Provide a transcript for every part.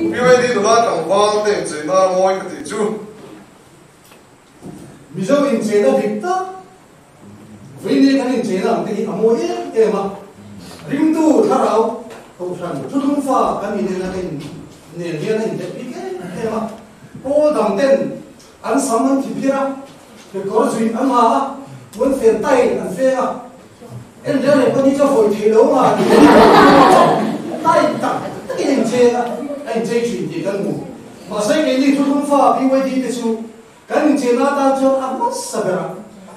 BYD nula tlangval te incheina mawi ka tih chu. Mizo incheina dik tak, Vawiin kan incheina ang te hi a mawi em em a, ringtu thlarau kohhran thuthlung fa kan nih nena ka in nen hian a intelh bik em em a, pawl dang ten an sam an thi phir a, kekawr zuih an ha a, puan fen tai an feng a, en reng reng pawh ni chu a vawi thei lo nga tih tai tak takin a incheng a, a inchei thin tih kan hmu. Mahse keini thuthlung fa BYD te chu Kan inchehna atan chuan a hmasa berah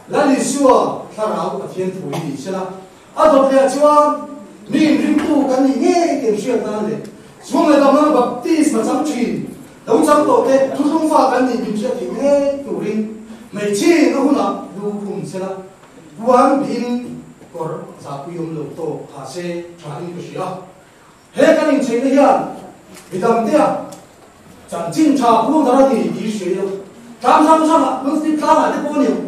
Lal Isua thlarau Pathian thu hi ni sela, a dawt leh chuan mi inringtu kan nih ngei tih an hriat nan leh chhung leh dam lama baptisma chang thin lo chang tawh te thuthlung fa kan nih min hriat theih ngei turin hmeichhin a hunah lu khum sela, puan bihin kawr zahpui awm lo tawk ha se tha in ka hria. He kan inchheihna hian midangtea chanchin tha puang dar a ni tih hria ila, tlang hrang hrangah, Muslim tlangah te pawh a ni ang.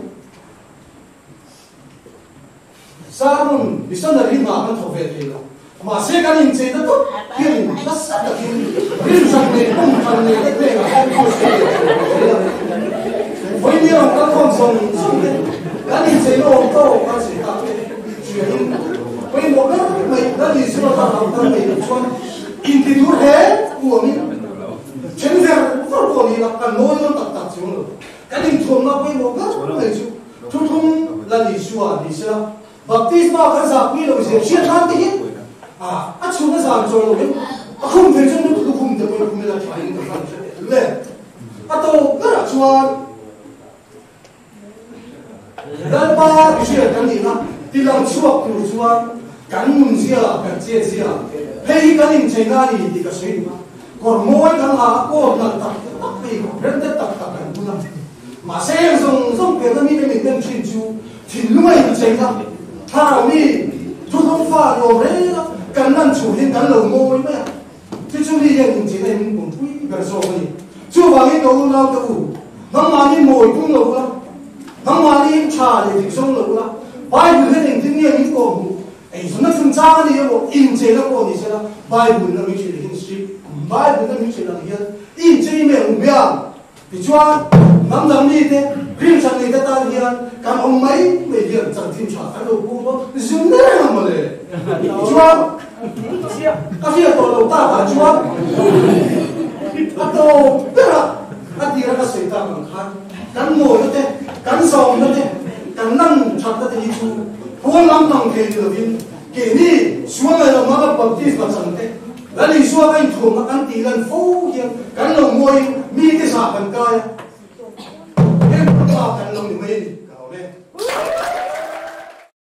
Sarun missionary hna kan thawk ve thei lo. Mahse kan incheihna tawp hianin nasa takin rinhran leh pumhran leh te hnenah hian post a nei thei lo zel a. Vawiin rawn kal khawm zawng zawng te kan incheihna awm tawk a chhe tak te hriain Pawimawh ber mai Lal Isua thlarau kan neih loh chuan intitur he huamin then ver ver pawh ni ila kan mawi dawn tak tak chuang lo. Kan inthuamna pawimawh ber mai chu thuthlung Lal Isua ni sela, baptisma kan zahpui lo zia hriat nan te hi a chhun a zan chawi loin a khum thei chuan lutuk lukhum te pawhin khum ila thain ka hran hre teh le. A tawp berah chuan Lalpa mihriat kan nihna tilang chhuak tur chuan kan nunzia, kan chetzia hei hi kan incheina a ni tih ka sawi duh a. Kawr mawi kan ha a, coat nalh tak tak phei branded tak tak kan bun a. Mahse heng zawng zawng pianna mite min en thin chu thinlung a incheina, thlarau mi, thuthlung fa ni awm reng a, kan lan chhuah hian kan lo mawi mai a. Chu chu mi hian incheina hi min pumpui ber zawk a ni. Chuvangin ka unau te u, nangmahni mawi tum lo ula, nangmahni tha leh dik zawng lo ula, Bible hian engtin nge min kawh hmuh? Eizawnna chungchang a ni emaw, incheina pawh ni sela, Bible na min hrilh hin sip, Bible na min hrilh ang hian inchei meh ang biang. Tichuan, hnam dang mite, rinhran neite tan hian kan awm mai mai hian chanchin tha kan lo pu dawn zung reng ang mawle. Tichuan, ka hriat tawh lo takah chuan a tawp berah a tira ka sawi tak ang khan kan mawina te, kan zawmna te, kan lan thatna te hi chu pawn lam hmang thei ni lovin keini sual leh lo manga baptisma chang te, Lal Isua ka inthuamna kan tih lan fo hian kan lo mawiin mite zah kan.